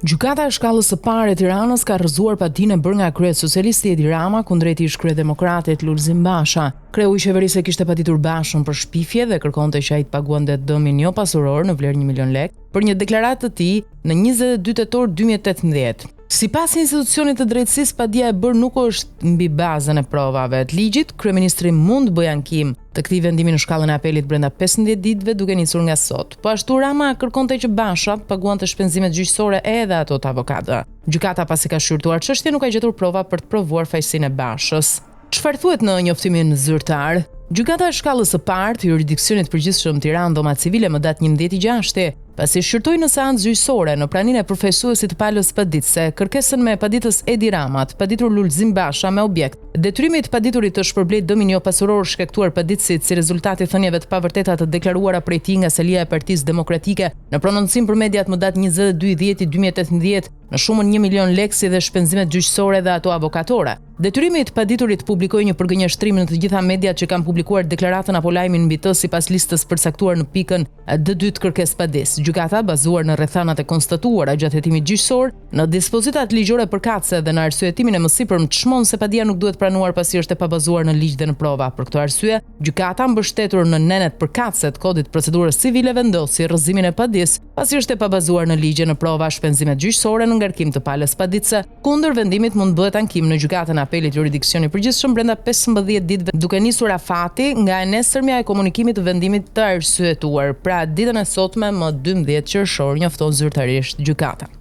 Gjykata e Shkallës së Parë e Tiranës ka rrëzuar padinë e bërë nga kryesocialisti Edi Rama kundrejt ish-kryedemokratit Lulzim Basha. Kreu i qeverisë e kishte paditur Bashën për shpifje dhe kërkonte që ai të paguante dëmin jo pasuror në vlerë 1 milion lekë për një deklaratë të tij në 22 tetor 2018. Sipas institucionit të drejtësisë, padia e bërë nuk është mbi bazën e provave të ligjit. Kryeministri mund të bëjë ankim të këtij vendimi në shkallën e apelit brenda 15 ditëve duke nisur nga sot. Po ashtu Rama kërkonte që Basha të paguante shpenzimet gjyqësore edhe ato të avokatëve. Gjykata pasi ka shqyrtuar çështjen nuk ka gjetur prova për të provuar fajësinë e Bashës. Çfarë thuhet në njoftimin zyrtar? Gjykata e Shkallës së Parë të Juridiksionit të Përgjithshëm Tiranë Dhoma Civile më datë 11 gjashti, pasi shqyrtoi në seancë gjyqësore në praninë e përfaqësuesit të palës paditëse, kërkesën me paditës Edi Rama, të paditur Lulzim Basha me objekt detyrimi i të paditurit të shpërblejë dëmin jopasuror shkaktuar paditësit si rezultat i thënieve të pavërteta të deklaruara prej tij nga selia e Partisë Demokratike në prononcim për mediat më datë 22 dhjeti 2018 në shumën 1 milion lekë si dhe shpenzimet gjyqësore dhe ato avokatore. Detyrimi i të paditurit të publikojë një përgënjeshtrim në të gjitha mediat që kanë publikuar deklaratën apo lajmin mbi të sipas listës përcaktuar në pikën D2 të kërkesëpadisë. Gjykata, bazuar në rrethanat e konstatuara gjatë hetimit gjyqësor, në dispozitat ligjore përkatëse dhe në arsyetimin e mësipërm, çmon se padia nuk duhet pranuar pasi është e pabazuar në ligj dhe në prova. Për këto arsye, gjykata, mbështetur në nenet përkatëse të Kodit të Procedurës Civile, vendosi rrëzimin e padisë, pasi është e pabazuar në ligj e në prova, shpenzimet gjyqësore në ngarkim të palës paditëse. Kundër vendimit mund të bëhet ankim në Gjykatën e Apelit Juridiksion i Përgjithshëm brenda 15 ditëve duke nisur afati nga e nesërmja e komunikimit të vendimit të arsyetuar, pra ditën e sotme më 12 qershor, njofton zyrtarisht gjykata.